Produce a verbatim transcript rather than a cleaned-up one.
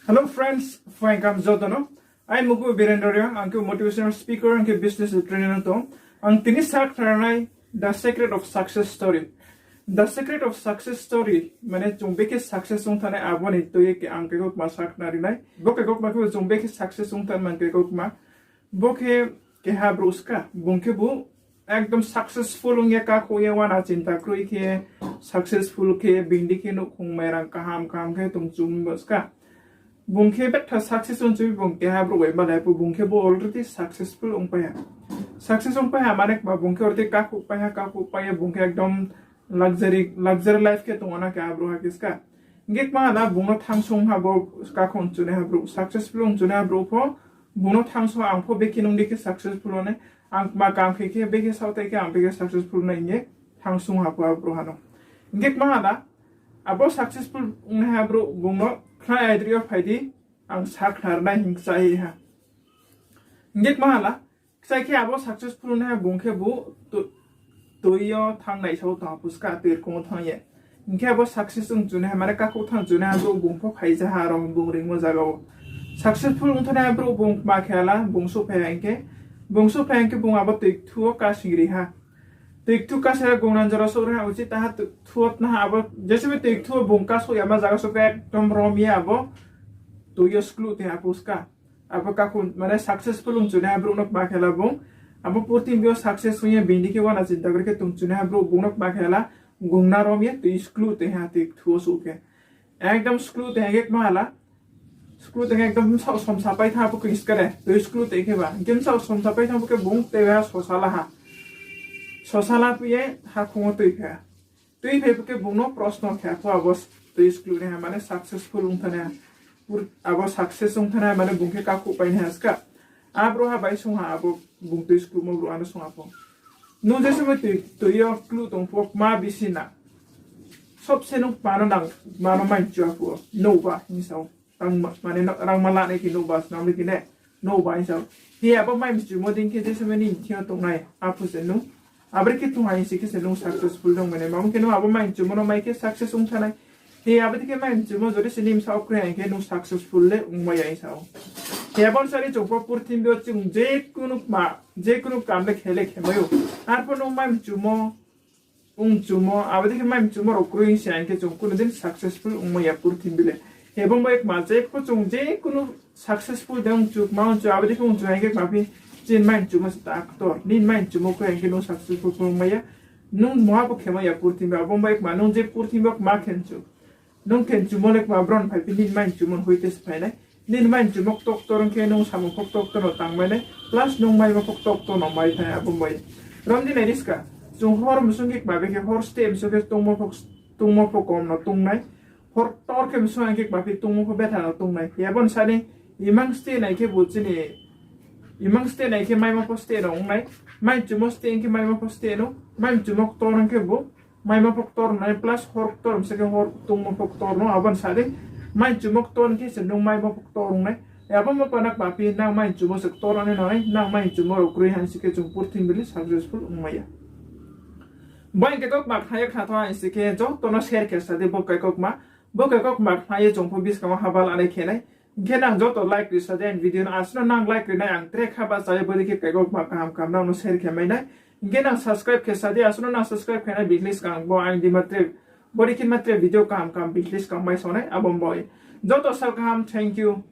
Hello friends, phuaing kaham joto no. Aini mmung khe Birendra Reang, ang khe motivational speaker, ang khe business trainer no tong. Ang tini sakhnari nai The Secret of Success Story. The Secret of Success Story mane chung bekhe success ong thanai abo ni tui ye khe ang khe kaukma sakhnari nai. Bo khe kaukma khe chung bekhe success ong thanai man khe kaukma. Bo khe keha brouh ska, bung khebu ekdom successful ong ye, kakhouh ye, uana chinta kroi khe, successful khe, bindi khe nouhkhong mairang kaham kaham khe tongchum bo ska. Bung khe betha success ong chu, bung keha brouh bai malai pho, bung khebu already successful ongpai ha. Success ongpai ha mane kma, bung khe already kakhouh pai ha, kakhouh pai ye bung khe ekdom luxury, luxury life khe tong ou na khe a brouhha khe ska. Hingkhe kma ha la bung no thangsung ha bo kakhouh ong chunaiha brouh, successful ong chunaiha brouh pho, bung no thangsung ha, ang pho bekhe nung di khe successful ong nai, ang kma kam khe khe bekhe saohthai khe ang bekhe successful nai hing ye thangsung ha pho a brouhha no. Hingkhe kma ha la, abo successful ongnaiha brouh bung no khnai aidroih yo phai di, ang sakhnari nai hing kchai ha. Hingkhe kma ha la, kchai khe abo successful ongnaiha bung khebu tui yo thanng naisao tong ha pho ska, tui rkong wo thanng ye. Hingkhe abo success ong chunaiha mane kakhouh thanng chunaiha brouh bung pho phaija ha aro bung reingmo zaga wo. Successful ong thanaiha brouh bung kma khe la, bung souhphai ha hingkhe, bung souhphai ha hingkhe bung abo tui kthu wo kasing ri ha. Tui kthu kasing ri ha, gongnan jora souh ri ha, uchih taha tui kthu wo tna ha abo, je somoi tui kthu wo bung kasouh yama zaga souh khe ekdom rom ye abo tui yo skluh tong ha pho ska. Abo kakhouh mane successful ong chunaiha brouh no kma khe la bung, abo purthimbi yo success ong ye bindi khe uana chinta kroi khe tong chunaiha brouh bung no kma khe la, gongna rom ye tui skluh tong ha tui kthu wo souh khe. Ekdom skluh tong ha hingkhe kma ha la, skluh tong ha ekdom bsaoh somsa pai thanng pho khe ska de, tui skluh tong khe ba. Hingkhe bsaoh somsa pai thanng pho khe bung tei ha sosa la ha. Sosa la phi ye hakhong wo tuiphai ha. Tuiphai pho khe bung no prosno khe pho abo tui skluh naiha mane successful ong thanaiha, abo success ong thanaiha mane bung khe kakhouh painaiha ska. A brouhha bai sung ha abo bung tui skluhmo brouhha no sung ha pho, nung je somoi tui yo skluh tong pho kma bisi na, sobse nung kma no nang, kma no mai mchu ha pho, nouhba hing sa ou. Mane rangma lanai khe nouhba snam ri khe ne, nouhba hing sa ou. Hi abo mai mchumo dei khe je somoi nini thing yo tongnai apho se nung, abo dei khe tong ha hing si khe se nung successful ong mai nai. Mamo khe nung abo mai mchumo no mai khe success ong thanai. Hi abo dei khe mai mchumo jodi se nini bsaoh kroi ha hing khe nung successful le ongmai ya hing sa ou. Hi abo ni sari chung pho purthimbi yo chung je kunu kma, je kunu kam le khe le khe mai ou. Arpho nung mai mchumo, ong chumo, abo dei khe mai mchumo rao kroi hing si hing khe chung kunu din successful ongmai ya purthimbi le. Hi abo bai kma je pho chung je kunu successful de ong chu, kma ong chu, abo dei khe ong chu hing khe kma phi chini mai mchumo se ta ktor. Nini mai mchumo kroi hing khe nung successful pho ongmai ya. Nung muha pho khe mai ya purthimbi, abo bai kma nung je purthimbi yo kma khe mchu, nung khe mchumo le kma bron phai phi nini mai mchumo hoite se phai nai. Nini mai mchumo ktor ktor ong khe nung samung pho ktor ktor no tangmai nai, plus nung maimo pho ktor ktor no mai phai abo bai. Rom di nai ri ska, chung hor msung khe kma bekhe hor steh msung khe tongmo pho, tongmo pho kom no tong nai. Hor ktor khe msung hing khe kma phi tongmo pho betha no tong nai. Hi abo ni sari imang steh nai khe bo chini, imang steh nai khe maimo pho steh no ong nai. Mai mchumo steh hing khe maimo pho steh no, mai mchumo ktor hing khe bo maimo pho ktor nai, plus hor ktor msung khe hor tongmo pho ktor no, abo ni sari mai mchumo ktor hing khe se nung maimo pho ktor ong nai. Abo mo pana kma phi nang mai mchumo se ktor nai nang nai, nang mai mchumo rao kroi hing si khe chung purthimbi le successful ongmai ya. Bo hing khe kaukma khna ye khna tho hing si khe joto no share khe sa di bo kaikaukma. Bo kaikaukma khna ye chung pho buskang wo haba lanai khe nai. Hing khe nang joto like ri sa di aini video no, asuh no nang like ri nai ang tre kha bahcha ye bo dei khe kaikaukma kaham kaham nang no share khe mai nai. Hing khe nang subscribe khe sa di, asuh no nang subscribe khe nai bihlis kang bo aini di ma tre, bo dei khe ma tre video kaham kaham bihlis kang mai sa nai abo bai. Joto sal kaham, thank you.